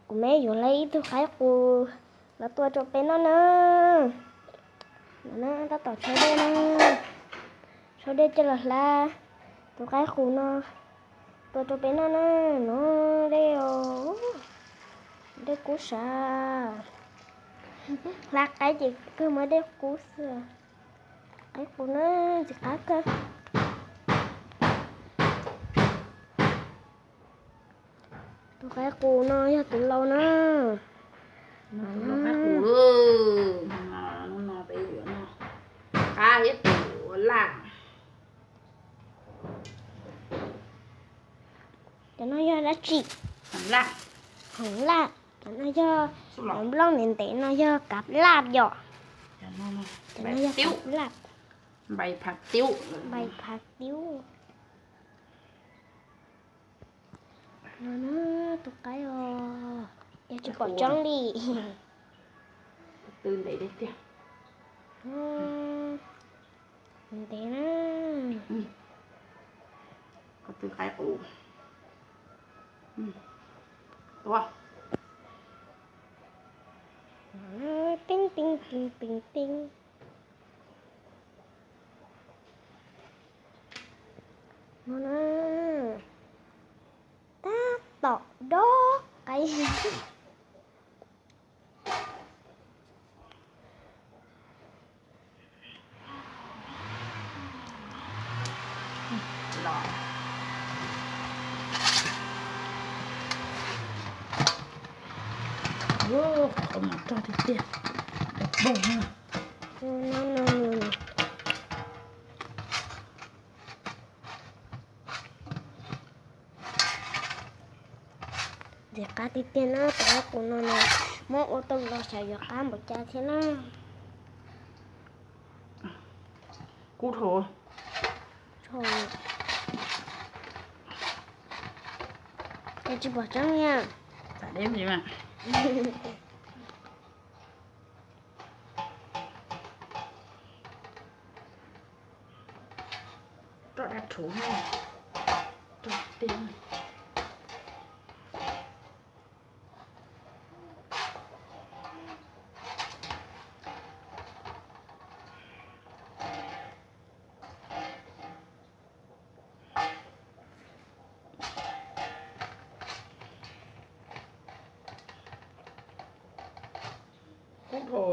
Kuv me yuav hlais ib tug qaib qus los tua rau peb noj na. No na, tab tom tsau dej na, tsau dej coj los hlais tus qaib qus no tua rau peb noj na. No, dej os, dej kub sav. Hlais qaib ces kawg muaj dej kub xwb. Qaib qus na, ntxim qab kawg. Tus qaib qus no yog tus lau na. Tus lau qaib qus. Hnub no peb yuav noj qab thiab tus laj. Cov no yog dab tsi? Laj. Hoom laj. Cov no yog, nplooj ntev ntev no yog kav laj yom. Cov no yog kav laj. Npais phav tiub. No na, tus qaib os, yog tsis pom tseeb li. Qhov twg ntev tiag tiag? Ntev na. Qhov twg qaib qus? Tua. Ping ping ping ping ping. No na, tab tom dob qaib. Los, qhov no rog tiag tiag, dawb paug na. Ntxim qab tiag tiag na, tus qaib qus no na, muab ua tau los xyov yuav qab npaum cas thiab na. Kub dhau. Ces tsis pom tseeb li. Roj dab rhuv, roj tiag. Kub dhau,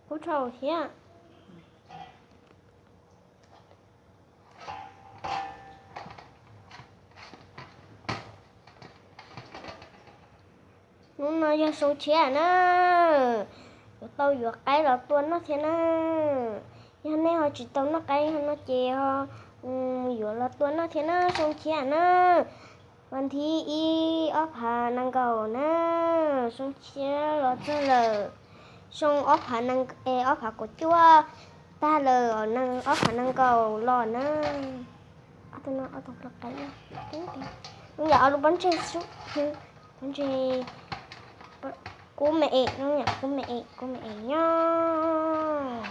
kub dhau thiab. Hnub no yog xyoo tshiab na, yuav tau yuav qaib los tua noj thiab na. Yog nej ho tsis tau noj qaib no ces ho yuav los tua noj thiab na, xyoo tshiab na. Vas thib ib ob phav nees nkaum na, xyoo tshiab los txog lawm. Xyoo ob phav, ob phav kaum cuaj tag lawm, ob phav nees nkaum los na. Yam ob lub pob ntseg, pob ntseg, kub me es, yam kub me es, kub me es nyob.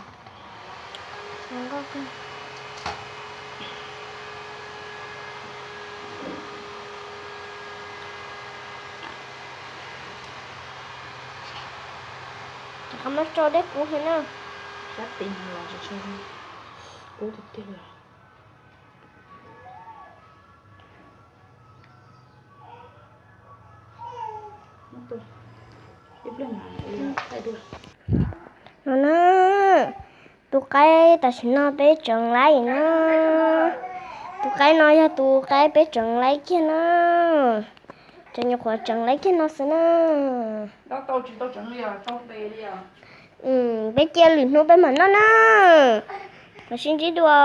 Qhov muab tsau dej kub thiab na. Sab tes los kub tiag tiag li. No na, tus qaib tam sim no peb tseem laib na. Tus qaib no yog tus qaib peb tseem laib kiag na. Tseem nyuam qhuav tseem laib kiag no xwb na. Peb cia lwm hnub peb mam noj na. Los sib ntsib dua.